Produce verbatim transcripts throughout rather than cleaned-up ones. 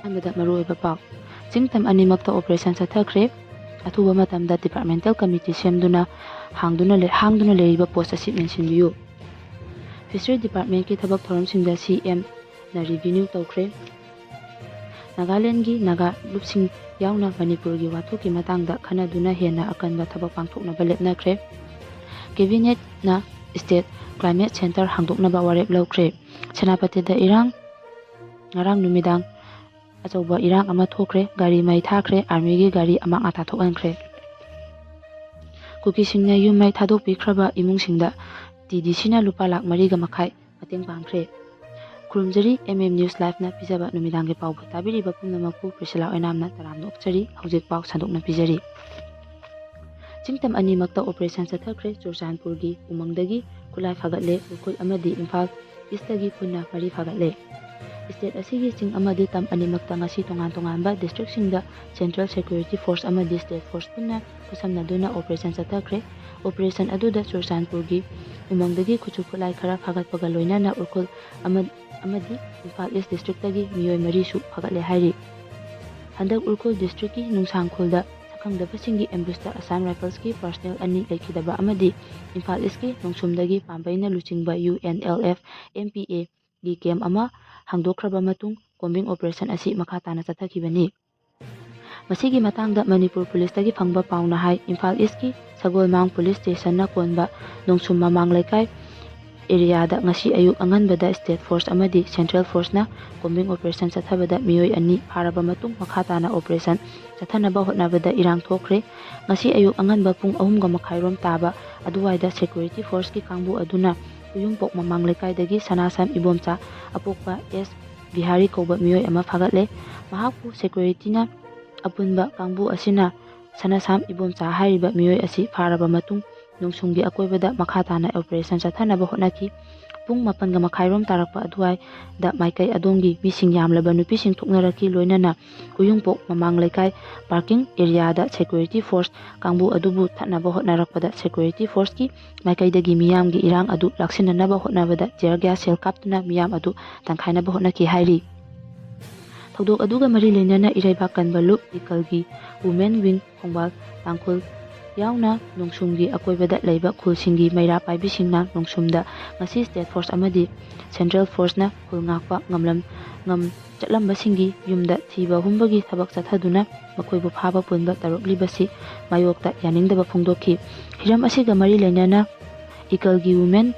ꯑꯍꯥꯟꯕꯗ ꯃꯔꯨꯑꯣꯏꯕ ꯄꯥꯎ꯫ ꯆꯤꯡ ꯇꯝ ꯑꯅꯤꯃꯛꯇ operation ꯆꯠꯊꯈ꯭ꯔꯦ꯫ ꯑꯊꯨꯕ ꯃꯇꯝꯗ departmental committee ꯁꯦꯝꯗꯨꯅ ꯍꯥꯡꯗꯨꯅ ꯂꯩ-, ꯍꯥꯡꯗꯨꯅ ꯂꯩꯔꯤꯕ post ꯑꯁꯤ ꯃꯦꯟꯁꯤꯟꯕꯤꯌꯨ꯫ Fishery departmentꯀꯤ ꯊꯕꯛ ꯊꯧꯔꯝꯁꯤꯡꯗ CMꯅ revenue ꯇꯧꯈ꯭ꯔꯦ꯫ ꯅꯥꯒꯥꯂꯦꯟꯒꯤ ꯅꯥꯒꯥ ꯂꯨꯞꯁꯤꯡ ꯌꯥꯎꯅ ꯃꯅꯤꯄꯨꯔꯒꯤ ꯋꯥꯊꯣꯛꯀꯤ ꯃꯇꯥꯡꯗ ꯈꯟꯅꯗꯨꯅ ꯍꯦꯟꯅ ꯑꯀꯟꯕ ꯊꯕꯛ ꯄꯥꯡꯊꯣꯛꯅꯕ ꯂꯦꯞꯅꯈ꯭ꯔꯦ꯫ Cabinetꯅ state climate centre ꯍꯥꯡꯗꯣꯛꯅꯕ ꯋꯥꯔꯦꯞ ꯂꯧꯈ꯭ꯔꯦ꯫ ꯁꯦꯅꯥꯄꯇꯤꯗ ꯏꯔꯥꯡ ꯉꯔꯥꯡ ꯅꯨꯃꯤꯗꯥꯡ ꯑꯆꯧꯕ ꯏꯔꯥꯡ ꯑꯃ ꯊꯣꯛꯈ꯭ꯔꯦ꯫ ꯒꯥꯔꯤ ꯃꯩ ꯊꯥꯈ꯭ꯔꯦ꯫ Armyꯒꯤ ꯒꯥꯔꯤ ꯑꯃꯥꯡ ꯑꯇꯥ ꯊꯣꯛꯍꯟꯈ꯭ꯔꯦ꯫ ꯀꯨꯀꯤꯁꯤꯡꯅ ꯌꯨꯝ ꯃꯩ ꯊꯥꯗꯣꯛꯄꯤꯈ꯭ꯔꯕ ꯏꯃꯨꯡꯁꯤꯡꯗ TDCꯅ ꯂꯨꯄꯥ ꯂꯥꯈ ꯃꯔꯤꯒ ꯃꯈꯥꯏ ꯃꯇꯦꯡ ꯄꯥꯡꯈ꯭ꯔꯦ꯫ ꯈꯨꯔꯨꯝꯖꯔꯤ, MM News Liveꯅ ꯄꯤꯖꯕ ꯅꯨꯃꯤꯗꯥꯡꯒꯤ ꯄꯥꯎ ꯇꯥꯕꯤꯔꯤꯕ ꯄꯨꯝꯅꯃꯛꯄꯨ ꯄ꯭ꯔꯤꯁꯤꯂꯥ ꯑꯣꯏꯅꯥꯝꯅ ꯇꯔꯥꯝꯅ ꯑꯣꯛꯆꯔꯤ꯫ ꯍꯧꯖꯤꯛ ꯄꯥꯎ ꯁꯟꯗꯣꯛꯅ ꯄꯤꯖꯔꯤ꯫ ꯆꯤꯡ ꯇꯝ ꯑꯅꯤꯃꯛꯇ operation ꯆꯠꯊꯈ꯭ꯔꯦ꯫ ꯆꯨꯔꯆꯥꯟꯄꯨꯔꯒꯤ ꯎꯃꯪꯗꯒꯤ ꯈꯨꯠꯂꯥꯏ ꯐꯥꯒꯠꯂꯦ꯫ ꯎꯈ꯭ꯔꯨꯜ ꯑꯃꯗꯤ ꯏꯝꯐꯥꯜ Eastꯇꯒꯤ ꯄꯨꯟꯅ ꯃꯔꯤ ꯐꯥꯒꯠꯂꯦ꯫ State ꯑꯁꯤꯒꯤ ꯆꯤꯡ ꯑꯃꯗꯤ ꯇꯝ ꯑꯅꯤꯃꯛꯇ ꯉꯁꯤ ꯇꯣꯉꯥꯟ ꯇꯣꯉꯥꯟꯕ districtꯁꯤꯡꯗ Central Security Force ꯑꯃꯗꯤ State Force ꯄꯨꯟꯅ ꯈꯨꯠꯁꯝꯅꯗꯨꯅ operation ꯆꯠꯊꯈ꯭ꯔꯦ꯫ Operation ꯑꯗꯨꯗ ꯆꯨꯔꯆꯥꯟꯄꯨꯔꯒꯤ ꯎꯃꯪꯗꯒꯤ ꯈꯨꯠꯁꯨ ꯈꯨꯠꯂꯥꯏ ꯈꯔ ꯐꯥꯒꯠꯄꯒ ꯂꯣꯏꯅꯅ ꯎꯈ꯭ꯔꯨꯜ ꯑꯃ-, ꯑꯃꯗꯤ ꯏꯝꯐꯥꯜ East Districtꯇꯒꯤ ꯃꯤꯑꯣꯏ ꯃꯔꯤꯁꯨ ꯐꯥꯒꯠꯂꯦ ꯍꯥꯏꯔꯤ꯫ ꯍꯟꯗꯛ ꯎꯈ꯭ꯔꯨꯜ districtꯀꯤ ꯅꯨꯡꯁꯥꯡꯈꯣꯜꯗ ꯁꯛꯈꯪꯗꯕꯁꯤꯡꯒꯤ ambushtꯇ Assam Riflesꯀꯤ personnel ꯑꯅꯤ ꯂꯩꯈꯤꯗꯕ ꯑꯃꯗꯤ ꯏꯝꯐꯥꯜ Eastꯀꯤ ꯅꯣꯡꯁꯨꯝꯗꯒꯤ ꯄꯥꯝꯕꯩꯅ ꯂꯨꯆꯤꯡꯕ UNLF MPAꯒꯤ camp ꯑꯃ ꯍꯥꯡꯗꯣꯛꯈ꯭ꯔꯕ ꯃꯇꯨꯡ combing operation ꯑꯁꯤ ꯃꯈꯥ ꯇꯥꯅ ꯆꯠꯊꯈꯤꯕꯅꯤ꯫ ꯃꯁꯤꯒꯤ ꯃꯇꯥꯡꯗ ꯃꯅꯤꯄꯨꯔ ꯄꯨꯂꯤꯁꯇꯒꯤ ꯐꯪꯕ ꯄꯥꯎꯅ ꯍꯥꯏ, ꯏꯝꯐꯥꯜ Eastꯀꯤ ꯁꯒꯣꯜꯃꯥꯡ police stationꯅ ꯀꯣꯟꯕ ꯅꯣꯡꯁꯨꯝ ꯃꯃꯥꯡ ꯂꯩꯀꯥꯏ areaꯗ ꯉꯁꯤ ꯑꯌꯨꯛ ꯑꯉꯟꯕꯗ State Force ꯑꯃꯗꯤ Central Forceꯅ combing operation ꯆꯠꯊꯕꯗ ꯃꯤꯑꯣꯏ ꯑꯅꯤ ꯐꯥꯔꯕ ꯃꯇꯨꯡ ꯃꯈꯥ ꯇꯥꯅ operation ꯆꯠꯊꯅꯕ ꯍꯣꯠꯅꯕꯗ ꯏꯔꯥꯡ ꯊꯣꯛꯈ꯭ꯔꯦ꯫ ꯉꯁꯤ ꯑꯌꯨꯛ ꯑꯉꯟꯕ ꯄꯨꯡ ꯑꯍꯨꯝꯒ ꯃꯈꯥꯏꯔꯣꯝ ꯇꯥꯕ ꯑꯗꯨꯋꯥꯏꯗ security forceꯀꯤ ꯀꯥꯡꯕꯨ ꯑꯗꯨꯅ ꯎꯌꯨꯝꯄꯣꯛ ꯃꯃꯥꯡ ꯂꯩꯀꯥꯏꯗꯒꯤ ꯁꯅꯥꯁꯝ ꯏꯕꯣꯝꯆꯥ ꯑꯄꯣꯛꯄ ꯑꯦꯁ ꯕꯤꯍꯥꯔꯤ ꯀꯧꯕ ꯃꯤꯑꯣꯏ ꯑꯃ ꯐꯥꯒꯠꯂꯦ꯫ ꯃꯍꯥꯛꯄꯨ securityꯅ ꯑꯄꯨꯟꯕ ꯀꯥꯡꯕꯨ ꯑꯁꯤꯅ ꯁꯅꯥꯁꯝ ꯏꯕꯣꯝꯆꯥ ꯍꯥꯏꯔꯤꯕ ꯃꯤꯑꯣꯏ ꯑꯁꯤ ꯐꯥꯔꯕ ꯃꯇꯨꯡ ꯅꯣꯡꯁꯨꯝꯒꯤ ꯑꯀꯣꯏꯕꯗ ꯃꯈꯥ ꯇꯥꯅ operation ꯆꯠꯊꯅꯕ ꯍꯣꯠꯅꯈꯤ꯫ ꯄꯨꯡ ꯃꯥꯄꯟꯒ ꯃꯈꯥꯏꯔꯣꯝ ꯇꯥꯔꯛꯄ ꯑꯗꯨꯋꯥꯏꯗ ꯃꯥꯏꯀꯩ ꯑꯗꯣꯝꯒꯤ ꯃꯤꯁꯤꯡ ꯌꯥꯝꯂꯕ ꯅꯨꯄꯤꯁꯤꯡ ꯊꯣꯛꯅꯔꯛꯈꯤ, ꯂꯣꯏꯅꯅ ꯎꯌꯨꯡꯄꯣꯛ ꯃꯃꯥꯡ ꯂꯩꯀꯥꯏ parking areaꯗ security force ꯀꯥꯡꯕꯨ ꯑꯗꯨꯕꯨ ꯊꯠꯅꯕ ꯍꯣꯠꯅꯔꯛꯄꯗ security forceꯀꯤ ꯃꯥꯏꯀꯩꯗꯒꯤ ꯃꯤꯌꯥꯝꯒꯤ ꯏꯔꯥꯡ ꯑꯗꯨ ꯂꯥꯛꯁꯤꯟꯅꯅꯕ ꯍꯣꯠꯅꯕꯗ tear gas shell ꯀꯥꯞꯇꯨꯅ ꯃꯤꯌꯥꯝ ꯑꯗꯨ ꯇꯪꯈꯥꯏꯅꯕ ꯍꯣꯠꯅꯈꯤ ꯍꯥꯏꯔꯤ꯫ ꯊꯧꯗꯣꯛ ꯑꯗꯨꯒ ꯃꯔꯤ ꯂꯩꯅꯅ ꯏꯔꯩꯕꯥꯛ ꯀꯟꯕ ꯂꯨꯞ ꯏꯀꯜꯒꯤ Women Wing ꯈꯣꯡꯕꯥꯜ ꯇꯥꯡꯈꯨꯜ ꯌꯥꯎꯅ ꯅꯣꯡꯁꯨꯝꯒꯤ ꯑꯀꯣꯏꯕꯗ ꯂꯩꯕ ꯈꯨꯜꯁꯤꯡꯒꯤ ꯃꯩꯔꯥ ꯄꯥꯏꯕꯤꯁꯤꯡꯅ ꯅꯣꯡꯁꯨꯝꯗ ꯉꯁꯤ state force ꯑꯃꯗꯤ central forceꯅ ꯈꯨꯜ ꯉꯥꯛꯄ ꯉꯝꯂꯝ-, ꯉꯝ-, ꯆꯠꯂꯝꯕꯁꯤꯡꯒꯤ ꯌꯨꯝꯗ ꯊꯤꯕ ꯍꯨꯝꯕꯒꯤ ꯊꯕꯛ ꯆꯠꯊꯗꯨꯅ ꯃꯈꯣꯏꯕꯨ ꯐꯥꯕ ꯄꯨꯟꯕ ꯇꯧꯔꯛꯂꯤꯕꯁꯤ ꯃꯥꯌꯣꯛꯇ ꯌꯥꯅꯤꯡꯗꯕ ꯐꯣꯡꯗꯣꯛꯈꯤ꯫ ꯍꯤꯔꯝ ꯑꯁꯤꯒ ꯃꯔꯤ ꯂꯩꯅꯅ ꯏꯀꯜꯒꯤ Women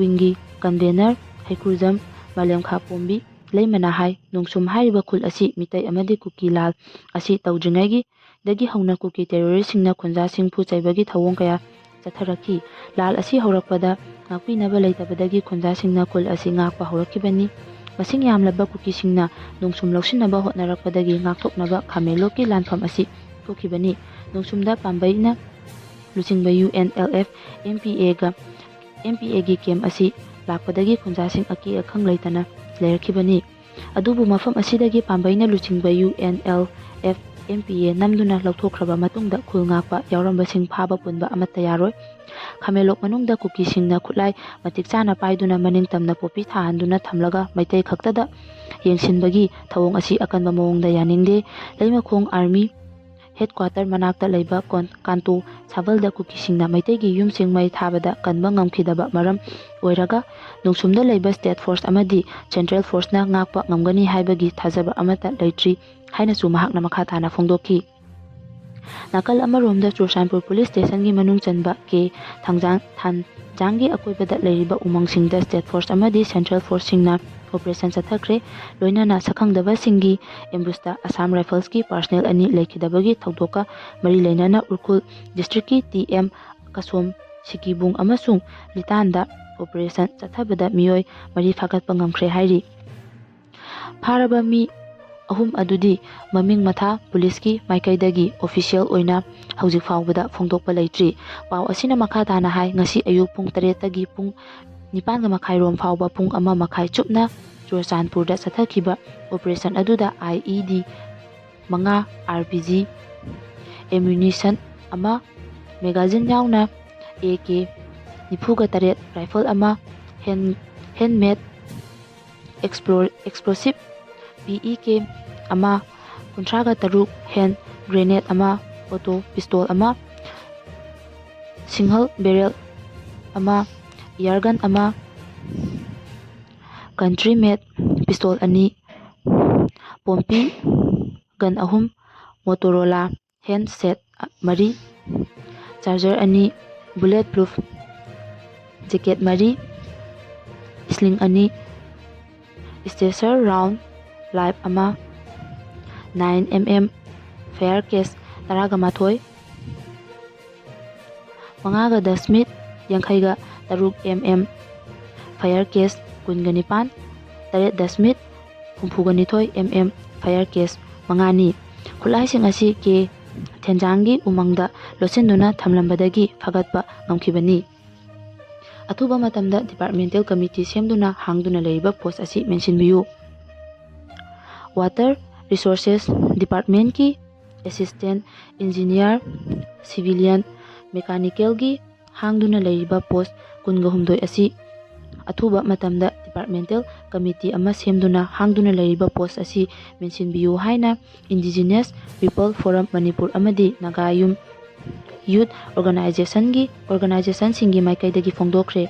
Wingꯒꯤ convener ꯍꯩꯀ꯭ꯔꯨꯖꯝ ꯃꯥꯂꯦꯝꯈꯥ ꯄꯣꯝꯕꯤ ꯂꯩꯃꯅ ꯍꯥꯏ, ꯅꯣꯡꯁꯨꯝ ꯍꯥꯏꯔꯤꯕ ꯈꯨꯜ ꯑꯁꯤ ꯃꯤꯇꯩ ꯑꯃꯗꯤ ꯀꯨꯀꯤ ꯂꯥꯜ ꯑꯁꯤ ꯇꯧꯗ꯭ꯔꯤꯉꯩꯒꯤꯗꯒꯤ ꯍꯧꯅ ꯀꯨꯀꯤ terroristꯁꯤꯡꯅ ꯈꯨꯟꯖꯥꯁꯤꯡ ꯐꯨ ꯆꯩꯕꯒꯤ ꯊꯧꯑꯣꯡ ꯀꯌꯥ ꯆꯠꯊꯔꯛꯈꯤ꯫ ꯂꯥꯜ ꯑꯁꯤ ꯍꯧꯔꯛꯄꯗ ꯉꯥꯛꯄꯤꯅꯕ ꯂꯩꯇꯕꯗꯒꯤ ꯈꯨꯟꯖꯥꯁꯤꯡꯅ ꯈꯨꯜ ꯑꯁꯤ ꯉꯥꯛꯄ ꯍꯧꯔꯛꯈꯤꯕꯅꯤ꯫ ꯃꯁꯤꯡ ꯌꯥꯝꯂꯕ ꯀꯨꯀꯤꯁꯤꯡꯅ ꯅꯣꯡꯁꯨꯝ ꯂꯧꯁꯤꯟꯅꯕ ꯍꯣꯠꯅꯔꯛꯄꯗꯒꯤ ꯉꯥꯛꯊꯣꯛꯅꯕ ꯈꯥꯃꯦꯟꯂꯣꯛꯀꯤ ꯂꯥꯟꯐꯝ ꯑꯁꯤ ꯊꯣꯛꯈꯤꯕꯅꯤ꯫ ꯅꯣꯡꯁꯨꯝꯗ ꯄꯥꯝꯕꯩꯅ ꯂꯨꯆꯤꯡꯕ UNLF MPAꯒ, MPAꯒꯤ camp ꯑꯁꯤ ꯂꯥꯛꯄꯗꯒꯤ ꯈꯨꯟꯖꯥꯁꯤꯡ ꯑꯀꯤ ꯑꯈꯪ ꯂꯩꯇꯅ ꯂꯩꯔꯛꯈꯤꯕꯅꯤ꯫ ꯑꯗꯨꯕꯨ ꯃꯐꯝ ꯑꯁꯤꯗꯒꯤ ꯄꯥꯝꯕꯩꯅ ꯂꯨꯆꯤꯡꯕ UNLF MPA ꯅꯝꯗꯨꯅ ꯂꯧꯊꯣꯛꯈ꯭ꯔꯕ ꯃꯇꯨꯡꯗ ꯈꯨꯜ ꯉꯥꯛꯄ ꯌꯥꯎꯔꯝꯕꯁꯤꯡ ꯐꯥꯕ ꯄꯨꯟꯕ ꯑꯃꯠꯇ ꯌꯥꯔꯣꯏ꯫ ꯈꯥꯃꯦꯟꯂꯣꯛ ꯃꯅꯨꯡꯗ ꯀꯨꯀꯤꯁꯤꯡꯅ ꯈꯨꯠꯂꯥꯏ ꯃꯇꯤꯛ ꯆꯥꯅ ꯄꯥꯏꯗꯨꯅ ꯃꯅꯤꯡ ꯇꯝꯅ ꯄꯣꯄꯤ ꯊꯥꯍꯟꯗꯨꯅ ꯊꯝꯂꯒ ꯃꯩꯇꯩ ꯈꯛꯇꯗ ꯌꯦꯡꯁꯤꯟꯕꯒꯤ ꯊꯧꯑꯣꯡ ꯑꯁꯤ ꯑꯀꯟꯕ ꯃꯑꯣꯡꯗ ꯌꯥꯅꯤꯡꯗꯦ꯫ ꯂꯩꯃꯈꯣꯡ army headquarter ꯃꯅꯥꯛꯇ ꯂꯩꯕ ꯀꯣꯟ-, ꯀꯥꯟꯇꯣ ꯁꯥꯕꯜꯗ ꯀꯨꯀꯤꯁꯤꯡꯅ ꯃꯩꯇꯩꯒꯤ ꯌꯨꯝꯁꯤꯡ ꯃꯩ ꯊꯥꯕꯗ ꯀꯟꯕ ꯉꯝꯈꯤꯗꯕ ꯃꯔꯝ ꯑꯣꯏꯔꯒ ꯅꯣꯡꯁꯨꯝꯗ ꯂꯩꯕ state force ꯑꯃꯗꯤ central forceꯅ ꯉꯥꯛꯄ ꯉꯝꯒꯅꯤ ꯍꯥꯏꯕꯒꯤ ꯊꯥꯖꯕ ꯑꯃꯠꯇ ꯂꯩꯇ꯭ꯔꯤ ꯍꯥꯏꯅꯁꯨ ꯃꯍꯥꯛꯅ ꯃꯈꯥ ꯇꯥꯅ ꯐꯣꯡꯗꯣꯛꯈꯤ꯫ ꯅꯥꯀꯜ ꯑꯃꯔꯣꯝꯗ ꯆꯨꯔꯆꯥꯟꯄꯨꯔ police stationꯒꯤ ꯃꯅꯨꯡ ꯆꯟꯕ ꯀꯦ ꯊꯥꯡꯖꯥꯡ-, ꯊꯥꯟꯖꯥꯡꯒꯤ ꯑꯀꯣꯏꯕꯗ ꯂꯩꯔꯤꯕ ꯎꯃꯪꯁꯤꯡꯗ state force ꯑꯃꯗꯤ central forceꯁꯤꯡꯅ operation ꯆꯠꯊꯈ꯭ꯔꯦ꯫ ꯂꯣꯏꯅꯅ ꯁꯛꯈꯪꯗꯕꯁꯤꯡꯒꯤ ambushꯇ Assam Riflesꯀꯤ personnel ꯑꯅꯤ ꯂꯩꯈꯤꯗꯕꯒꯤ ꯊꯧꯗꯣꯛꯀ ꯃꯔꯤ ꯂꯩꯅꯅ ꯎꯈ꯭ꯔꯨꯜ districtꯀꯤ ꯇꯤ ꯑꯦꯝ ꯀꯁꯣꯝ, ꯁꯤꯀꯤꯕꯨꯡ ꯑꯃꯁꯨꯡ ꯂꯤꯇꯥꯟꯗ operation ꯆꯠꯊꯕꯗ ꯃꯤꯑꯣꯏ ꯃꯔꯤ ꯐꯥꯒꯠꯄ ꯉꯝꯈ꯭ꯔꯦ ꯍꯥꯏꯔꯤ꯫ ꯐꯥꯔꯕ ꯃꯤ ꯑꯍꯨꯝ ꯑꯗꯨꯗꯤ ꯃꯃꯤꯡ ꯃꯊꯥ policeꯀꯤ ꯃꯥꯏꯀꯩꯗꯒꯤ official ꯑꯣꯏꯅ ꯍꯧꯖꯤꯛ ꯐꯥꯎꯕꯗ ꯐꯣꯡꯗꯣꯛꯄ ꯂꯩꯇ꯭ꯔꯤ꯫ ꯄꯥꯎ ꯑꯁꯤꯅ ꯃꯈꯥ ꯇꯥꯅ ꯍꯥꯏ, ꯉꯁꯤ ꯑꯌꯨꯛ ꯄꯨꯡ ꯇꯔꯦꯠꯇꯒꯤ ꯄꯨꯡ ꯅꯤꯄꯥꯟꯒ ꯃꯈꯥꯏ ꯔꯣꯝ ꯐꯥꯎꯕ ꯄꯨꯡ ꯑꯃ ꯃꯈꯥꯏ ꯆꯨꯞꯅ ꯆꯨꯔꯆꯥꯟꯄꯨꯔꯗ ꯆꯠꯊꯈꯤꯕ operation ꯑꯗꯨꯗ IED ꯃꯉꯥ, RPG, ammunition ꯑꯃ, magazine ꯌꯥꯎꯅ AK ꯅꯤꯐꯨꯒ ꯇꯔꯦꯠ rifle ꯑꯃ, hand-, handmade explo-, explosive E ꯀꯦ ꯑꯃ, ꯀꯨꯟꯊ꯭ꯔꯥꯒ ꯇꯔꯨꯛ hand grenade ꯑꯃ, auto pistol ꯑꯃ, single barrel ꯑꯃ, air gun ꯑꯃ, country made pistol ꯑꯅꯤ, ꯄꯣꯝꯄꯤ gun ꯑꯍꯨꯝ, Motorola handset ꯃꯔꯤ, charger ꯑꯅꯤ, bullet proof jacket ꯃꯔꯤ, sling ꯑꯅꯤ, staser round live ꯑꯃ, nine M M fire case ꯇꯔꯥꯒ ꯃꯥꯊꯣꯏ, ꯃꯉꯥꯒ ꯗꯁꯃꯤꯠ ꯌꯥꯡꯈꯩꯒ ꯇꯔꯨꯛ M M fire case ꯀꯨꯟꯒ ꯅꯤꯄꯥꯟ, ꯇꯔꯦꯠ ꯗꯁꯃꯤꯠ ꯍꯨꯝꯐꯨꯒ ꯅꯤꯊꯣꯏ M M fire case ꯃꯉꯥꯅꯤ꯫ ꯈꯨꯠꯂꯥꯏꯁꯤꯡ ꯑꯁꯤ ꯀꯦ ꯊꯦꯟꯖꯥꯡꯒꯤ ꯎꯃꯪꯗ ꯂꯣꯠꯁꯤꯟꯗꯨꯅ ꯊꯝꯂꯝꯕꯗꯒꯤ ꯐꯒꯠꯄ ꯉꯝꯈꯤꯕꯅꯤ꯫ ꯑꯊꯨꯕ ꯃꯇꯝꯗ departmental committee ꯁꯦꯝꯗꯨꯅ ꯍꯥꯡꯗꯨꯅ ꯂꯩꯔꯤꯕ post ꯑꯁꯤ ꯃꯦꯟꯁꯤꯟꯕꯤꯌꯨ꯫ Water Resources Departmentꯀꯤ assistant engineer, civilian mechanicalꯒꯤ ꯍꯥꯡꯗꯨꯅ ꯂꯩꯔꯤꯕ post ꯀꯨꯟꯒ ꯍꯨꯝꯗꯣꯏ ꯑꯁꯤ ꯑꯊꯨꯕ ꯃꯇꯝꯗ departmental committee ꯑꯃ ꯁꯦꯝꯗꯨꯅ ꯍꯥꯡꯗꯨꯅ ꯂꯩꯔꯤꯕ post ꯑꯁꯤ ꯃꯦꯟꯁꯤꯟꯕꯤꯌꯨ ꯍꯥꯏꯅ Indigenous People Forum ꯃꯅꯤꯄꯨꯔ ꯑꯃꯗꯤ ꯅꯥꯒꯥ ꯌꯨꯝ youth organizationꯒꯤ organizationꯁꯤꯡꯒꯤ ꯃꯥꯏꯀꯩꯗꯒꯤ ꯐꯣꯡꯗꯣꯛꯈ꯭ꯔꯦ꯫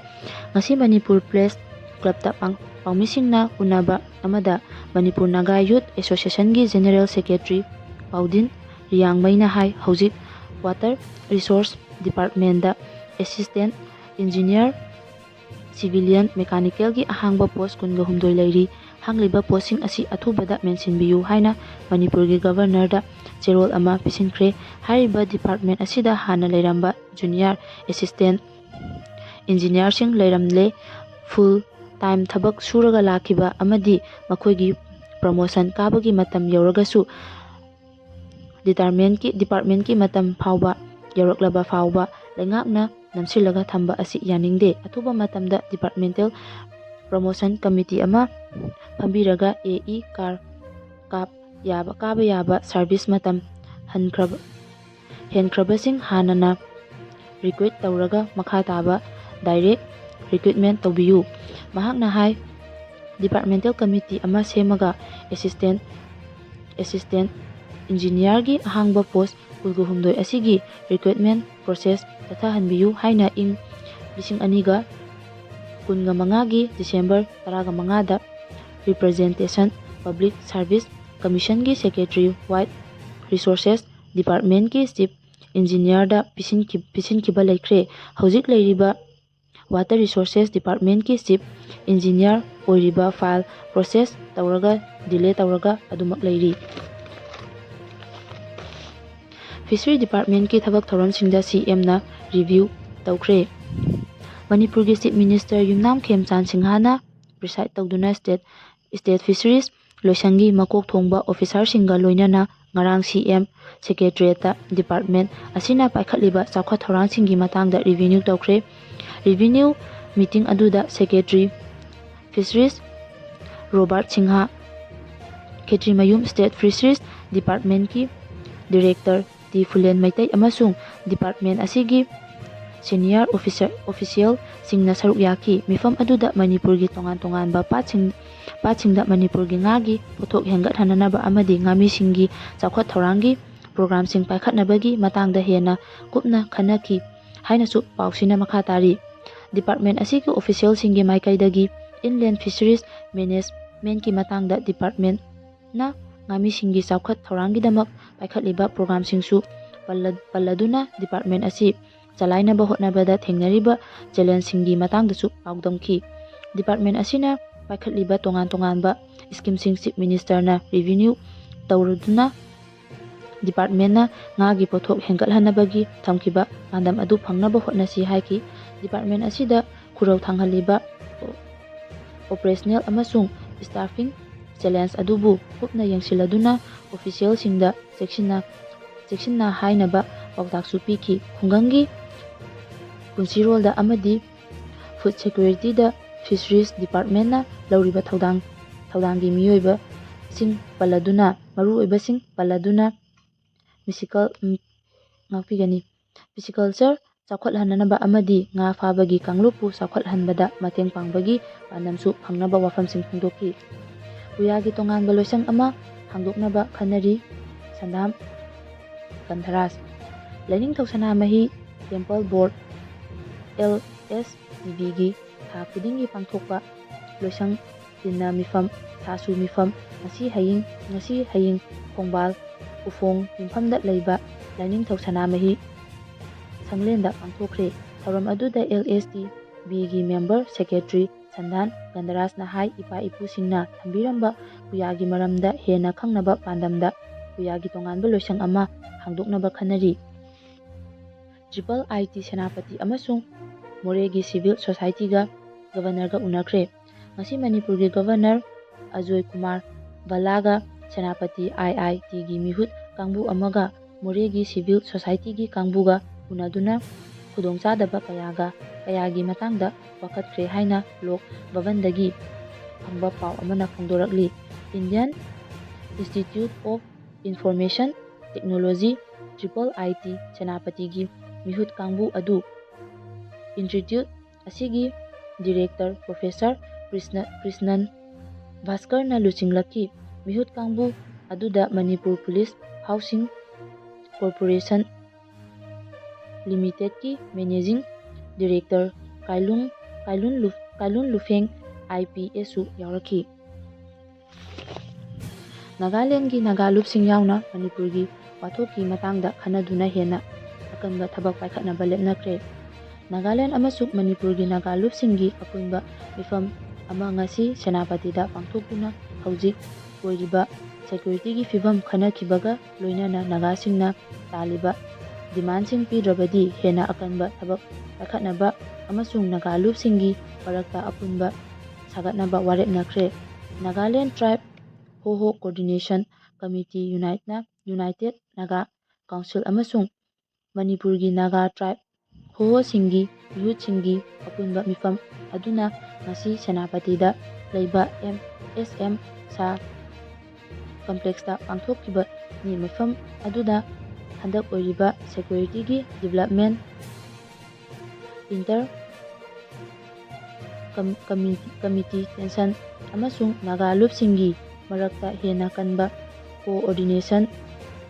ꯉꯁꯤ ꯃꯅꯤꯄꯨꯔ Press Clubꯇ ꯄꯥꯡ-, ꯄꯥꯎꯃꯤꯁꯤꯡꯅ ꯎꯅꯕ ꯑꯃꯗ Manipur Naga Youth Associationꯒꯤ General Secretary ꯄꯥꯎꯗꯤꯟ ꯔꯤꯌꯥꯡꯃꯩꯅ ꯍꯥꯏ, ꯍꯧꯖꯤꯛ Water Resource Departmentꯇ assistant engineer, civilian mechanicalꯒꯤ ꯑꯍꯥꯡꯕ post ꯀꯨꯟꯒ ꯍꯨꯝꯗꯣꯏ ꯂꯩꯔꯤ꯫ ꯍꯥꯡꯂꯤꯕ postꯁꯤꯡ ꯑꯁꯤ ꯑꯊꯨꯕꯗ ꯃꯦꯟꯁꯤꯟꯕꯤꯌꯨ ꯍꯥꯏꯅ ꯃꯅꯤꯄꯨꯔꯒꯤ governorꯗ ꯆꯦꯔꯣꯜ ꯑꯃ ꯄꯤꯁꯤꯟꯈ꯭ꯔꯦ꯫ ꯍꯥꯏꯔꯤꯕ department ꯑꯁꯤꯗ ꯍꯥꯟꯅ ꯂꯩꯔꯝꯕ junior assistant engineerꯁꯤꯡ ꯂꯩꯔꯝꯂꯦ꯫ Full time ꯊꯕꯛ ꯁꯨꯔꯒ ꯂꯥꯛꯈꯤꯕ ꯑꯃꯗꯤ ꯃꯈꯣꯏꯒꯤ promotion ꯀꯥꯕꯒꯤ ꯃꯇꯝ ꯌꯧꯔꯒꯁꯨ departmentꯀꯤ, departmentꯀꯤ ꯃꯇꯝ ꯐꯥꯎꯕ ꯌꯧꯔꯛꯂꯕ ꯐꯥꯎꯕ ꯂꯩꯉꯥꯛꯅ ꯅꯝꯁꯤꯜꯂꯒ ꯊꯝꯕ ꯑꯁꯤ ꯌꯥꯅꯤꯡꯗꯦ꯫ ꯑꯊꯨꯕ ꯃꯇꯝꯗ departmental promotion committee ꯑꯃ ꯐꯝꯕꯤꯔꯒ A E card ꯀꯥꯞ ꯌꯥꯕ, ꯀꯥꯕ ꯌꯥꯕ service ꯃꯇꯝ ꯍꯟꯈ꯭ꯔꯕ, ꯍꯦꯟꯈ꯭ꯔꯕꯁꯤꯡ ꯍꯥꯟꯅꯅ recruit ꯇꯧꯔꯒ ꯃꯈꯥ ꯇꯥꯕ direct recruitment ꯇꯧꯕꯤꯌꯨ꯫ ꯃꯍꯥꯛꯅ ꯍꯥꯏ, Departmental Committee ꯑꯃ ꯁꯦꯝꯃꯒ Assistant Assistant Engineerꯒꯤ ꯑꯍꯥꯡꯕ post ꯀꯨꯟꯒ ꯍꯨꯝꯗꯣꯏ ꯑꯁꯤꯒꯤ recruitment process ꯆꯠꯊꯍꯟꯕꯤꯌꯨ ꯍꯥꯏꯅ ꯏꯪ ꯂꯤꯁꯤꯡ ꯑꯅꯤꯒ ꯀꯨꯟꯒ ꯃꯉꯥꯒꯤ December ꯇꯔꯥꯒ ꯃꯉꯥꯗ Representation Public Service Commissionꯒꯤ Secretary Water Resources Departmentꯀꯤ Chief Engineerꯗ ꯄꯤꯁꯤꯟꯈꯤ-, ꯄꯤꯁꯤꯟꯈꯤꯕ ꯂꯩꯈ꯭ꯔꯦ꯫ ꯍꯧꯖꯤꯛ ꯂꯩꯔꯤꯕ Water Resources Departmentꯀꯤ Chief Engineer ꯑꯣꯏꯔꯤꯕ file process ꯇꯧꯔꯒ delay ꯇꯧꯔꯒ ꯑꯗꯨꯃꯛ ꯂꯩꯔꯤ꯫ Fishery Departmentꯀꯤ ꯊꯕꯛ ꯊꯧꯔꯝꯁꯤꯡꯗ CMꯅ review ꯇꯧꯈ꯭ꯔꯦ꯫ ꯃꯅꯤꯄꯨꯔꯒꯤ Chief Minister ꯌꯨꯝꯅꯥꯝ ꯈꯦꯝꯆꯥꯟ ꯁꯤꯡꯍꯥꯅ preside ꯇꯧꯗꯨꯅ state, state fisheries ꯂꯣꯏꯁꯪꯒꯤ ꯃꯀꯣꯛ ꯊꯣꯡꯕ officerꯁꯤꯡꯒ ꯂꯣꯏꯅꯅ ꯉꯔꯥꯡ CM Secretariatꯇ department ꯑꯁꯤꯅ ꯄꯥꯏꯈꯠꯂꯤꯕ ꯆꯥꯎꯈꯠ ꯊꯧꯔꯥꯡꯁꯤꯡꯒꯤ ꯃꯇꯥꯡꯗ review ꯇꯧꯈ꯭ꯔꯦ꯫ Review meeting ꯑꯗꯨꯗ Secretary Fisheries Robert Singh, Khetrimayum State Fisheries Departmentꯀꯤ Director ꯇꯤ ꯐꯨꯂꯦꯟ ꯃꯩꯇꯩ ꯑꯃꯁꯨꯡ department ꯑꯁꯤꯒꯤ senior officer, officialꯁꯤꯡꯅ ꯁꯔꯨꯛ ꯌꯥꯈꯤ꯫ ꯃꯤꯐꯝ ꯑꯗꯨꯗ ꯃꯅꯤꯄꯨꯔꯒꯤ ꯇꯣꯉꯥꯟ ꯇꯣꯉꯥꯟꯕ ꯄꯥꯠꯁꯤꯡ, ꯄꯥꯠꯁꯤꯡꯗ ꯃꯅꯤꯄꯨꯔꯒꯤ ꯉꯥꯒꯤ ꯄꯣꯠꯊꯣꯛ ꯍꯦꯟꯒꯠꯍꯟꯅꯅꯕ ꯑꯃꯗꯤ ꯉꯥꯃꯤꯁꯤꯡꯒꯤ ꯆꯥꯎꯈꯠ ꯊꯧꯔꯥꯡꯒꯤ programꯁꯤꯡ ꯄꯥꯏꯈꯠꯅꯕꯒꯤ ꯃꯇꯥꯡꯗ ꯍꯦꯟꯅ ꯀꯨꯞꯅ ꯈꯟꯅꯈꯤ ꯍꯥꯏꯅꯁꯨ ꯄꯥꯎꯁꯤꯅ ꯃꯈꯥ ꯇꯥꯔꯤ꯫ Department ꯑꯁꯤꯒꯤ officialꯁꯤꯡꯒꯤ ꯃꯥꯏꯀꯩꯗꯒꯤ Inland Fisheries Managementꯀꯤ ꯃꯇꯥꯡꯗ departmentꯅ ꯉꯥꯃꯤꯁꯤꯡꯒꯤ ꯆꯥꯎꯈꯠ ꯊꯧꯔꯥꯡꯒꯤꯗꯃꯛ ꯄꯥꯏꯈꯠꯂꯤꯕ programꯁꯤꯡꯁꯨ ꯄꯜꯂ-, ꯄꯜꯂꯗꯨꯅ department ꯑꯁꯤ ꯆꯂꯥꯏꯅꯕ ꯍꯣꯠꯅꯕꯗ ꯊꯦꯡꯅꯔꯤꯕ challengeꯁꯤꯡꯒꯤ ꯃꯇꯥꯡꯗꯁꯨ ꯄꯥꯎꯗꯝꯈꯤ꯫ Department ꯑꯁꯤꯅ ꯄꯥꯏꯈꯠꯂꯤꯕ ꯇꯣꯉꯥꯟ ꯇꯣꯉꯥꯟꯕ schemeꯁꯤꯡ Chief Ministerꯅ review ꯇꯧꯔꯗꯨꯅ departmentꯅ ꯉꯥꯒꯤ ꯄꯣꯠꯊꯣꯛ ꯍꯦꯟꯒꯠꯍꯟꯅꯕꯒꯤ ꯊꯝꯈꯤꯕ ꯄꯥꯟꯗꯝ ꯑꯗꯨ ꯐꯪꯅꯕ ꯍꯣꯠꯅꯁꯤ ꯍꯥꯏꯈꯤ꯫ Department ꯑꯁꯤꯗ ꯈꯨꯔꯧ ꯊꯥꯡꯍꯜꯂꯤꯕ operational ꯑꯃꯁꯨꯡ staffing challenge ꯑꯗꯨꯕꯨ ꯀꯨꯞꯅ ꯌꯦꯡꯁꯤꯜꯂꯗꯨꯅ officialꯁꯤꯡꯗ ꯆꯦꯛꯁꯤꯟꯅ, ꯆꯦꯛꯁꯤꯟꯅ ꯍꯥꯏꯅꯕ ꯄꯥꯎꯇꯥꯛꯁꯨ ꯄꯤꯈꯤ꯫ ꯈꯨꯡꯒꯪꯒꯤ ꯄꯨꯟꯁꯤꯔꯣꯜꯗ ꯑꯃꯗꯤ food securityꯗ Fisheries Departmentꯅ ꯂꯧꯔꯤꯕ ꯊꯧꯗꯥꯡ, ꯊꯧꯗꯥꯡꯒꯤ ꯃꯤꯑꯣꯏꯕꯁꯤꯡ ꯄꯜꯂꯗꯨꯅ, ꯃꯔꯨꯑꯣꯏꯕꯁꯤꯡ ꯄꯜꯂꯗꯨꯅ ꯃꯤꯁꯤꯀꯜ, ꯎꯝ, ꯉꯥꯛꯄꯤꯒꯅꯤ꯫ Pisciculture ꯆꯥꯎꯈꯠꯍꯟꯅꯅꯕ ꯑꯃꯗꯤ ꯉꯥ ꯐꯥꯕꯒꯤ ꯀꯥꯡꯂꯨꯞꯄꯨ ꯆꯥꯎꯈꯠꯍꯟꯕꯗ ꯃꯇꯦꯡ ꯄꯥꯡꯕꯒꯤ ꯄꯥꯟꯗꯝꯁꯨ ꯐꯪꯅꯕ ꯋꯥꯐꯝꯁꯤꯡ ꯐꯣꯡꯗꯣꯛꯈꯤ꯫ ꯄꯨꯌꯥꯒꯤ ꯇꯣꯉꯥꯟꯕ ꯂꯣꯏꯁꯪ ꯑꯃ ꯍꯥꯡꯗꯣꯛꯅꯕ ꯈꯟꯅꯔꯤ꯫ ꯁꯟꯗꯥꯝ ꯀꯟꯙꯔꯥꯖ꯫ ꯂꯥꯏꯅꯤꯡꯊꯧ ꯁꯅꯥꯃꯍꯤ ꯇꯦꯝꯄꯜ ꯕꯣꯔꯗ, ꯑꯦꯜ ꯑꯦꯁ ꯇꯤ ꯕꯤꯒꯤ ꯊꯥ ꯈꯨꯗꯤꯡꯒꯤ ꯄꯥꯡꯊꯣꯛꯄ ꯂꯣꯏꯁꯪ ꯇꯤꯟꯅ ꯃꯤꯐꯝ, ꯊꯥꯁꯨ ꯃꯤꯐꯝ, ꯉꯁꯤ ꯍꯌꯤꯡ, ꯉꯁꯤ ꯍꯌꯤꯡ ꯈꯣꯡꯕꯥꯜ ꯎꯐꯣꯡ ꯌꯨꯝꯐꯝꯗ ꯂꯩꯕ ꯂꯥꯏꯅꯤꯡꯊꯧ ꯁꯅꯥꯃꯍꯤ ꯁꯪꯂꯦꯟꯗ ꯄꯥꯡꯊꯣꯛꯈ꯭ꯔꯦ꯫ ꯊꯧꯔꯝ ꯑꯗꯨꯗ ꯑꯦꯜ ꯑꯦꯁ ꯇꯤ ꯕꯤꯒꯤ ꯃꯦꯝꯕꯔ ꯁꯦꯀ꯭ꯔꯦꯇꯔꯤ ꯁꯟꯗꯥꯟ ꯒꯟꯙꯔꯥꯖꯅ ꯍꯥꯏ, ꯏꯄꯥ ꯏꯄꯨꯁꯤꯡꯅ ꯊꯝꯕꯤꯔꯝꯕ ꯄꯨꯌꯥꯒꯤ ꯃꯔꯝꯗ ꯍꯦꯟꯅ ꯈꯪꯅꯕ ꯄꯥꯟꯗꯝꯗ ꯄꯨꯌꯥꯒꯤ ꯇꯣꯉꯥꯟꯕ ꯂꯣꯏꯁꯪ ꯑꯃ ꯍꯥꯡꯗꯣꯛꯅꯕ ꯈꯟꯅꯔꯤ꯫ ꯇ꯭ꯔꯤꯄꯜ ꯑꯥꯏ ꯇꯤ ꯁꯦꯅꯥꯄꯇꯤ ꯑꯃꯁꯨꯡ ꯃꯣꯔꯦꯒꯤ ꯁꯤꯚꯤꯜ ꯁꯣꯁꯥꯏꯇꯤꯒ ꯒꯕꯔꯅꯔꯒ ꯎꯅꯈ꯭ꯔꯦ꯫ ꯉꯁꯤ ꯃꯅꯤꯄꯨꯔꯒꯤ ꯒꯕꯔꯅꯔ ꯑꯖꯣꯏ ꯀꯨꯃꯥꯔ ꯚꯜꯂꯥꯒ ꯁꯦꯅꯥꯄꯇꯤ ꯑꯥꯏ ꯑꯥꯏ ꯇꯤꯒꯤ ꯃꯤꯍꯨꯠ ꯀꯥꯡꯕꯨ ꯑꯃꯒ ꯃꯣꯔꯦꯒꯤ ꯁꯤꯚꯤꯜ ꯁꯣꯁꯥꯏꯇꯤꯒꯤ ꯀꯥꯡꯕꯨꯒ ꯎꯅꯗꯨꯅ ꯈꯨꯗꯣꯡꯆꯥꯗꯕ ꯀꯌꯥꯒ, ꯀꯌꯥꯒꯤ ꯃꯇꯥꯡꯗ ꯋꯥꯀꯠꯈ꯭ꯔꯦ ꯍꯥꯏꯅ ꯂꯣꯛ ꯚꯕꯟꯗꯒꯤ ꯐꯪꯕ ꯄꯥꯎ ꯑꯃꯅ ꯐꯣꯡꯗꯣꯔꯛꯂꯤ꯫ Indian Institute of Information Technology, triple I T, ꯁꯦꯅꯥꯄꯇꯤꯒꯤ ꯃꯤꯍꯨꯠ ꯀꯥꯡꯕꯨ ꯑꯗꯨ ꯏꯟꯁꯇꯤꯇ꯭ꯌꯨꯠ ꯑꯁꯤꯒꯤ ꯗꯤꯔꯦꯛꯇꯔ ꯄ꯭ꯔꯣꯐꯦꯁꯔ ꯀ꯭ꯔꯤꯁꯅ, ꯀ꯭ꯔꯤꯁꯅꯟ ꯚꯥꯁꯀꯔꯅ ꯂꯨꯆꯤꯡꯂꯛꯈꯤ꯫ ꯃꯤꯍꯨꯠ ꯀꯥꯡꯕꯨ ꯑꯗꯨꯗ ꯃꯅꯤꯄꯨꯔ ꯄꯨꯂꯤꯁ ꯍꯥꯎꯁꯤꯡ ꯀꯣꯔꯄꯣꯔꯦꯁꯟ ꯂꯤꯃꯤꯇꯦꯗꯀꯤ ꯃꯦꯅꯦꯖꯤꯡ ꯗꯤꯔꯦꯛꯇꯔ ꯀꯥꯏꯂꯨꯡ, ꯀꯥꯏꯂꯨꯟ ꯂꯨ-, ꯀꯥꯏꯂꯨꯟ ꯂꯨꯐꯦꯡ ꯑꯥꯏ ꯄꯤ ꯑꯦꯁꯁꯨ ꯌꯥꯎꯔꯛꯈꯤ꯫ ꯅꯥꯒꯥꯂꯦꯟꯒꯤ ꯅꯥꯒꯥ ꯂꯨꯞꯁꯤꯡ ꯌꯥꯎꯅ ꯃꯅꯤꯄꯨꯔꯒꯤ ꯋꯥꯊꯣꯛꯀꯤ ꯃꯇꯥꯡꯗ ꯈꯟꯅꯗꯨꯅ ꯍꯦꯟꯅ ꯑꯀꯟꯕ ꯊꯕꯛ ꯄꯥꯏꯈꯠꯅꯕ ꯂꯦꯞꯅꯈ꯭ꯔꯦ꯫ ꯅꯥꯒꯥꯂꯦꯟ ꯑꯃꯁꯨꯡ ꯃꯅꯤꯄꯨꯔꯒꯤ ꯅꯥꯒꯥ ꯂꯨꯞꯁꯤꯡꯒꯤ ꯑꯄꯨꯟꯕ ꯃꯤꯐꯝ ꯑꯃ ꯉꯁꯤ ꯁꯦꯅꯥꯄꯇꯤꯗ ꯄꯥꯡꯊꯣꯛꯇꯨꯅ ꯍꯧꯖꯤꯛ ꯑꯣꯏꯔꯤꯕ ꯁꯦꯀ꯭ꯌꯨꯔꯤꯇꯤꯒꯤ ꯐꯤꯕꯝ ꯈꯟꯅꯈꯤꯕꯒ ꯂꯣꯏꯅꯅ ꯅꯥꯒꯥꯁꯤꯡꯅ ꯇꯥꯜꯂꯤꯕ ꯗꯤꯃꯥꯟꯁꯤꯡ ꯄꯤꯗ꯭ꯔꯕꯗꯤ ꯍꯦꯟꯅ ꯑꯀꯟꯕ ꯊꯕꯛ ꯄꯥꯏꯈꯠꯅꯕ ꯑꯃꯁꯨꯡ ꯅꯥꯒꯥ ꯂꯨꯞꯁꯤꯡꯒꯤ ꯃꯔꯛꯇ ꯑꯄꯨꯟꯕ ꯁꯥꯒꯠꯅꯕ ꯋꯥꯔꯦꯞꯅꯈ꯭ꯔꯦ꯫ ꯅꯥꯒꯥꯂꯦꯟ ꯇ꯭ꯔꯥꯏꯕ ꯍꯣꯍꯣ ꯀꯣꯑꯣꯔꯗꯤꯅꯦꯁꯟ ꯀꯃꯤꯇꯤ, ꯌꯨꯅꯥꯏꯠꯅ, ꯌꯨꯅꯥꯏꯇꯦꯗ ꯅꯥꯒꯥ ꯀꯥꯎꯟꯁꯤꯜ ꯑꯃꯁꯨꯡ ꯃꯅꯤꯄꯨꯔꯒꯤ ꯅꯥꯒꯥ ꯇ꯭ꯔꯥꯏꯕ ꯍꯣꯍꯣꯁꯤꯡꯒꯤ ꯃꯤꯍꯨꯠꯁꯤꯡꯒꯤ ꯑꯄꯨꯟꯕ ꯃꯤꯐꯝ ꯑꯗꯨꯅ ꯉꯁꯤ ꯁꯦꯅꯥꯄꯇꯤꯗ ꯂꯩꯕ ꯑꯦꯝ ꯑꯦꯁ ꯑꯦꯝ ꯁꯥ ꯀꯝꯄ꯭ꯂꯦꯛꯁꯇ ꯄꯥꯡꯊꯣꯛꯈꯤꯕꯅꯤ꯫ ꯃꯤꯐꯝ ꯑꯗꯨꯗ ꯍꯟꯗꯛ ꯑꯣꯏꯔꯤꯕ ꯁꯦꯀ꯭ꯌꯨꯔꯤꯇꯤꯒꯤ ꯗꯤꯕꯦꯂꯞꯃꯦꯟ inter committee tension ꯑꯃꯁꯨꯡ ꯅꯥꯒꯥ ꯂꯨꯞꯁꯤꯡꯒꯤ ꯃꯔꯛꯇ ꯍꯦꯟꯅ ꯀꯟꯕ coordination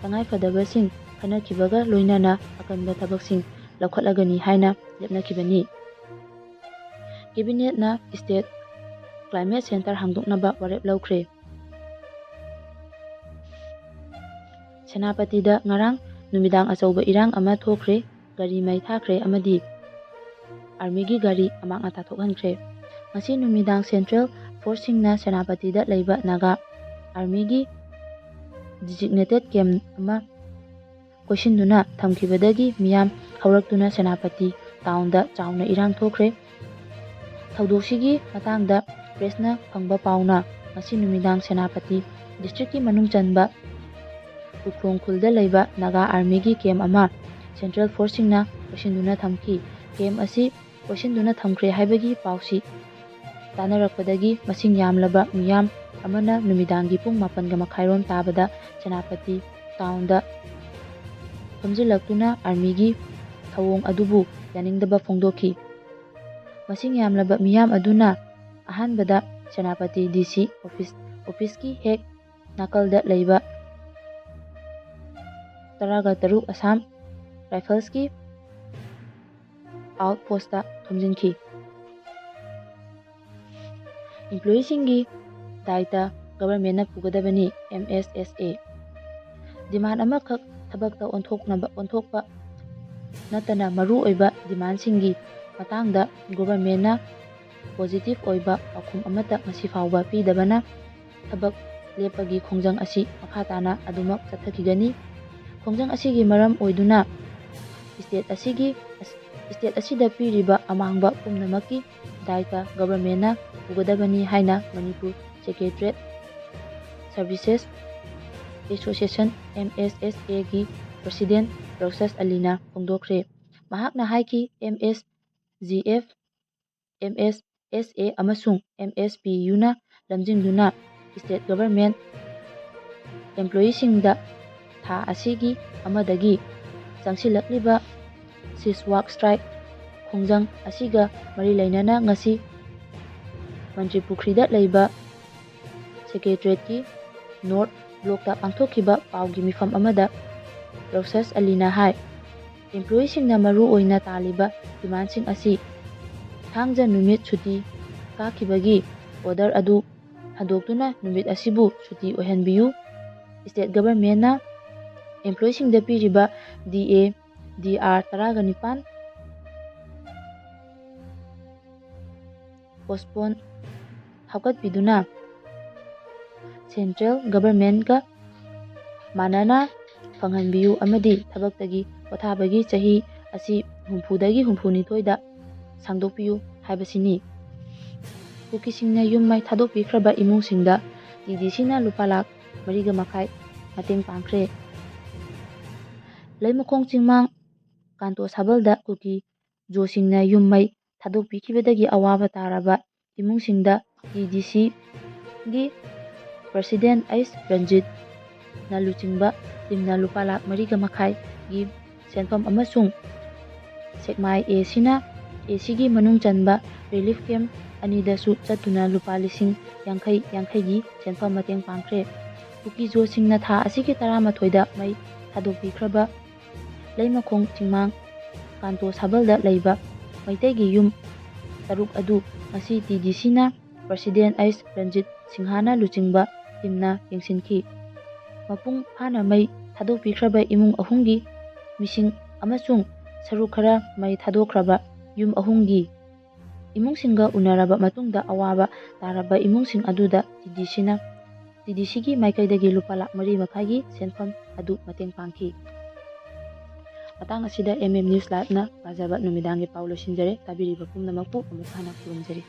ꯇꯉꯥꯏꯐꯗꯕꯁꯤꯡ ꯈꯟꯅꯈꯤꯕꯒ ꯂꯣꯏꯅꯅ ꯑꯀꯟꯕ ꯊꯕꯛꯁꯤꯡ ꯂꯧꯈꯠꯂꯒꯅꯤ ꯍꯥꯏꯅ ꯂꯦꯞꯅꯈꯤꯕꯅꯤ꯫ ꯀꯦꯕꯤꯅꯦꯠꯅ state climate centre ꯍꯥꯡꯗꯣꯛꯅꯕ ꯋꯥꯔꯦꯞ ꯂꯧꯈ꯭ꯔꯦ꯫ ꯁꯦꯅꯥꯄꯇꯤꯗ ꯉꯔꯥꯡ ꯅꯨꯃꯤꯗꯥꯡ ꯑꯆꯧꯕ ꯏꯔꯥꯡ ꯑꯃ ꯊꯣꯛꯈ꯭ꯔꯦ꯫ ꯒꯥꯔꯤ ꯃꯩ ꯊꯥꯈ꯭ꯔꯦ ꯑꯃꯗꯤ ꯑꯥꯔꯃꯤꯒꯤ ꯒꯥꯔꯤ ꯑꯃꯥꯡ ꯑꯇꯥ ꯊꯣꯛꯍꯟꯈ꯭ꯔꯦ꯫ ꯉꯁꯤ ꯅꯨꯃꯤꯗꯥꯡ central forceꯁꯤꯡꯅ ꯁꯦꯅꯥꯄꯇꯤꯗ ꯂꯩꯕ ꯅꯥꯒꯥ ꯑꯥꯔꯃꯤꯒꯤ designated camp ꯑꯃ ꯀꯣꯏꯁꯤꯟꯗꯨꯅ ꯊꯝꯈꯤꯕꯗꯒꯤ ꯃꯤꯌꯥꯝ ꯍꯧꯔꯛꯇꯨꯅ ꯁꯦꯅꯥꯄꯇꯤ townꯗ ꯆꯥꯎꯅ ꯏꯔꯥꯡ ꯊꯣꯛꯈ꯭ꯔꯦ꯫ ꯊꯧꯗꯣꯛꯁꯤꯒꯤ ꯃꯇꯥꯡꯗ pressꯅ ꯐꯪꯕ ꯄꯥꯎꯅ ꯉꯁꯤ ꯅꯨꯃꯤꯗꯥꯡ ꯁꯦꯅꯥꯄꯇꯤ districtꯀꯤ ꯃꯅꯨꯡ ꯆꯟꯕ ꯎꯈ꯭ꯔꯣꯡ ꯈꯨꯜꯗ ꯂꯩꯕ ꯅꯥꯒꯥ ꯑꯥꯔꯃꯤꯒꯤ camp ꯑꯃ central forceꯁꯤꯡꯅ ꯀꯣꯏꯁꯤꯟꯗꯨꯅ ꯊꯝꯈꯤ꯫ Camp ꯑꯁꯤ ꯀꯣꯏꯁꯤꯟꯗꯨꯅ ꯊꯝꯈ꯭ꯔꯦ ꯍꯥꯏꯕꯒꯤ ꯄꯥꯎꯁꯤ ꯇꯥꯅꯔꯛꯄꯗꯒꯤ ꯃꯁꯤꯡ ꯌꯥꯝꯂꯕ ꯃꯤꯌꯥꯝ ꯑꯃꯅ ꯅꯨꯃꯤꯗꯥꯡꯒꯤ ꯄꯨꯡ ꯃꯥꯄꯟꯒ ꯃꯈꯥꯏꯔꯣꯝ ꯇꯥꯕꯗ ꯁꯦꯅꯥꯄꯇꯤ townꯗ ꯈꯣꯝꯖꯤꯜꯂꯛꯇꯨꯅ ꯑꯥꯔꯃꯤꯒꯤ ꯊꯧꯑꯣꯡ ꯑꯗꯨꯕꯨ ꯌꯥꯅꯤꯡꯗꯕ ꯐꯣꯡꯗꯣꯛꯈꯤ꯫ ꯃꯁꯤꯡ ꯌꯥꯝꯂꯕ ꯃꯤꯌꯥꯝ ꯑꯗꯨꯅ ꯑꯍꯥꯟꯕꯗ ꯁꯦꯅꯥꯄꯇꯤ DC office, officeꯀꯤ ꯍꯦꯛ ꯅꯥꯀꯜꯗ ꯂꯩꯕ ꯇꯔꯥꯒ ꯇꯔꯨꯛ Assam Riflesꯀꯤ outpostꯇ ꯊꯣꯝꯖꯤꯟꯈꯤ꯫ Employeeꯁꯤꯡꯒꯤ ꯗꯥꯏꯇ governmentꯅ ꯄꯨꯒꯗꯕꯅꯤ, MSSA꯫ Demand ꯑꯃꯈꯛ ꯊꯕꯛꯇ ꯑꯣꯟꯊꯣꯛꯅꯕ, ꯑꯣꯟꯊꯣꯛꯄ ꯅꯠꯇꯅ ꯃꯔꯨꯑꯣꯏꯕ demandꯁꯤꯡꯒꯤ ꯃꯇꯥꯡꯗ governmentꯅ positive ꯑꯣꯏꯕ ꯄꯥꯎꯈꯨꯝ ꯑꯃꯠꯇ ꯉꯁꯤ ꯐꯥꯎꯕ ꯄꯤꯗꯕꯅ ꯊꯕꯛ ꯂꯦꯞꯄꯒꯤ ꯈꯣꯡꯖꯪ ꯑꯁꯤ ꯃꯈꯥ ꯇꯥꯅ ꯑꯗꯨꯃꯛ ꯆꯠꯊꯈꯤꯒꯅꯤ꯫ ꯈꯣꯡꯖꯪ ꯑꯁꯤꯒꯤ ꯃꯔꯝ ꯑꯣꯏꯗꯨꯅ state ꯑꯁꯤꯒꯤ, state ꯑꯁꯤꯗ ꯄꯤꯔꯤꯕ ꯑꯃꯥꯡꯕ ꯄꯨꯝꯅꯃꯛꯀꯤ ꯗꯥꯏꯇ governmentꯅ ꯄꯨꯒꯗꯕꯅꯤ ꯍꯥꯏꯅ Manipur Secretariat Services Association, MSSAꯒꯤ president ꯔꯣꯁꯁ ꯑꯂꯤꯅ ꯐꯣꯡꯗꯣꯛꯈ꯭ꯔꯦ꯫ ꯃꯍꯥꯛꯅ ꯍꯥꯏꯈꯤ, MSGF, MSSA ꯑꯃꯁꯨꯡ MSPUꯅ ꯂꯝꯖꯤꯡꯗꯨꯅ state government employeeꯁꯤꯡꯗ ꯊꯥ ꯑꯁꯤꯒꯤ ꯑꯃꯗꯒꯤ ꯆꯪꯁꯤꯜꯂꯛꯂꯤꯕ cease work strike ꯈꯣꯡꯖꯪ ꯑꯁꯤꯒ ꯃꯔꯤ ꯂꯩꯅꯅ ꯉꯁꯤ ꯃꯟꯇ꯭ꯔꯤ ꯄꯨꯈ꯭ꯔꯤꯗ ꯂꯩꯕ ꯁꯦꯀ꯭ꯔꯦꯇꯔꯤꯌꯦꯠꯀꯤ ꯅꯣꯔꯠ ꯕ꯭ꯂꯣꯛꯇ ꯄꯥꯡꯊꯣꯛꯈꯤꯕ ꯄꯥꯎꯒꯤ ꯃꯤꯐꯝ ꯑꯃꯗ ꯔꯣꯁꯁ ꯑꯂꯤꯅ ꯍꯥꯏ, ꯏꯝꯄ꯭ꯂꯣꯌꯤꯁꯤꯡꯅ ꯃꯔꯨ ꯑꯣꯏꯅ ꯇꯥꯜꯂꯤꯕ ꯗꯤꯃꯥꯟꯁꯤꯡ ꯑꯁꯤ ꯊꯥꯡꯖ ꯅꯨꯃꯤꯠ ꯁꯨꯇꯤ ꯀꯥꯈꯤꯕꯒꯤ ꯑꯣꯔꯗꯔ ꯑꯗꯨ ꯍꯟꯗꯣꯛꯇꯨꯅ ꯅꯨꯃꯤꯠ ꯑꯁꯤꯕꯨ ꯁꯨꯇꯤ ꯑꯣꯏꯍꯟꯕꯤꯌꯨ, ꯁ꯭ꯇꯦꯠ ꯒꯚꯔꯟꯃꯦꯟꯠꯅ ꯏꯝꯄ꯭ꯂꯣꯌꯤꯁꯤꯡꯗ ꯄꯤꯔꯤꯕ ꯗꯤ ꯑꯦ, ꯗꯤ ꯑꯥꯔ ꯇꯔꯥꯒ ꯅꯤꯄꯥꯟ ꯄꯣꯁꯄꯣꯟ ꯍꯥꯞꯀꯠꯄꯤꯗꯨꯅ ꯁꯦꯟꯇ꯭ꯔꯦꯜ ꯒꯚꯔꯟꯃꯦꯟꯠꯀ ꯃꯥꯟꯅꯅ ꯐꯪꯍꯟꯕꯤꯌꯨ ꯑꯃꯗꯤ ꯊꯕꯛꯇꯒꯤ ꯄꯣꯊꯥꯕꯒꯤ ꯆꯍꯤ ꯑꯁꯤ ꯍꯨꯝꯐꯨꯗꯒꯤ ꯍꯨꯝꯐꯨꯅꯤꯊꯣꯏꯗ ꯁꯥꯡꯗꯣꯛꯄꯤꯌꯨ ꯍꯥꯏꯕꯁꯤꯅꯤ꯫ ꯀꯨꯀꯤꯁꯤꯡꯅ ꯌꯨꯝ ꯃꯩ ꯊꯥꯗꯣꯛꯄꯤꯈ꯭ꯔꯕ ꯏꯃꯨꯡꯁꯤꯡꯗ ꯇꯤ ꯗꯤ ꯁꯤꯅ ꯂꯨꯄꯥ ꯂꯥꯈ ꯃꯔꯤꯒ ꯃꯈꯥꯏ ꯃꯇꯦꯡ ꯄꯥꯡꯈ꯭ꯔꯦ꯫ ꯂꯩꯃꯈꯣꯡ ꯆꯤꯡꯃꯥꯡ ꯀꯥꯟꯇꯣ ꯁꯥꯕꯜꯗ ꯀꯨꯀꯤ ꯖꯣꯁꯤꯡꯅ ꯌꯨꯝ ꯃꯩ ꯊꯥꯗꯣꯛꯄꯤꯈꯤꯕꯗꯒꯤ ꯑꯋꯥꯕ ꯇꯥꯔꯕ ꯏꯃꯨꯡꯁꯤꯡꯗ ꯇꯤ ꯗꯤ ꯁꯤꯒꯤ ꯄ꯭ꯔꯁꯤꯗꯦꯟꯠ ꯑꯩꯆ ꯔꯟꯖꯤꯠꯅ ꯂꯨꯆꯤꯡꯕ ꯇꯤꯝꯅ ꯂꯨꯄꯥ ꯂꯥꯈ ꯃꯔꯤꯒ ꯃꯈꯥꯏꯒꯤ ꯁꯦꯟꯐꯝ ꯑꯃꯁꯨꯡ ꯁꯦꯛꯃꯥꯏ ꯑꯦ ꯁꯤꯅ, ꯑꯦ ꯁꯤꯒꯤ ꯃꯅꯨꯡ ꯆꯟꯕ ꯔꯤꯂꯤꯐ ꯀꯦꯝꯞ ꯑꯅꯤꯗꯁꯨ ꯆꯠꯇꯨꯅ ꯂꯨꯄꯥ ꯂꯤꯁꯤꯡ ꯌꯥꯡꯈꯩ ꯌꯥꯡꯈꯩꯒꯤ ꯁꯦꯟꯐꯝ ꯃꯇꯦꯡ ꯄꯥꯡꯈ꯭ꯔꯦ꯫ ꯀꯨꯀꯤ ꯖꯣꯁꯤꯡꯅ ꯊꯥ ꯑꯁꯤꯒꯤ ꯇꯔꯥꯃꯥꯊꯣꯏꯗ ꯃꯩ ꯊꯥꯗꯣꯛꯄꯤꯈ꯭ꯔꯕ ꯂꯩꯃꯈꯣꯡ ꯆꯤꯡꯃꯥꯡ ꯀꯥꯟꯇꯣ ꯁꯥꯕꯜꯗ ꯂꯩꯕ ꯃꯩꯇꯩꯒꯤ ꯌꯨꯝ ꯇꯔꯨꯛ ꯑꯗꯨ ꯉꯁꯤ ꯇꯤ ꯗꯤ ꯁꯤꯅ ꯄ꯭ꯔꯁꯤꯗꯦꯟꯠ ꯑꯩꯆ ꯔꯟꯖꯤꯠ ꯁꯤꯡꯍꯥꯅ ꯂꯨꯆꯤꯡꯕ ꯇꯤꯝꯅ ꯌꯦꯡꯁꯤꯟꯈꯤ꯫ ꯃꯄꯨꯡ ꯐꯥꯅ ꯃꯩ ꯊꯥꯗꯣꯛꯄꯤꯈ꯭ꯔꯕ ꯏꯃꯨꯡ ꯑꯍꯨꯝꯒꯤ ꯃꯤꯁꯤꯡ ꯑꯃꯁꯨꯡ ꯁꯔꯨꯛ ꯈꯔ ꯃꯩ ꯊꯥꯗꯣꯛꯈ꯭ꯔꯕ ꯌꯨꯝ ꯑꯍꯨꯝꯒꯤ ꯏꯃꯨꯡꯁꯤꯡꯒ ꯎꯅꯔꯕ ꯃꯇꯨꯡꯗ ꯑꯋꯥꯕ ꯇꯥꯔꯕ ꯏꯃꯨꯡꯁꯤꯡ ꯑꯗꯨꯗ ꯇꯤ ꯗꯤ ꯁꯤꯅ, ꯇꯤ ꯗꯤ ꯁꯤꯒꯤ ꯃꯥꯏꯀꯩꯗꯒꯤ ꯂꯨꯄꯥ ꯂꯥꯈ ꯃꯔꯤ ꯃꯈꯥꯏꯒꯤ ꯁꯦꯟꯐꯝ ꯑꯗꯨ ꯃꯇꯦꯡ ꯄꯥꯡꯈꯤ꯫ ꯃꯇꯥꯡ ꯑꯁꯤꯗ ꯑꯦꯝ ꯑꯦꯝ ꯅ꯭ꯌꯨꯁ ꯂꯥꯏꯚꯅ ꯄꯥꯖꯕ ꯅꯨꯃꯤꯗꯥꯡꯒꯤ ꯄꯥꯎ ꯂꯣꯏꯁꯤꯟꯖꯔꯦ꯫ ꯇꯥꯕꯤꯔꯤꯕ ꯄꯨꯝꯅꯃꯛꯄꯨ ꯑꯃꯨꯛ ꯍꯟꯅ ꯈꯨꯔꯨꯝꯖꯔꯤ꯫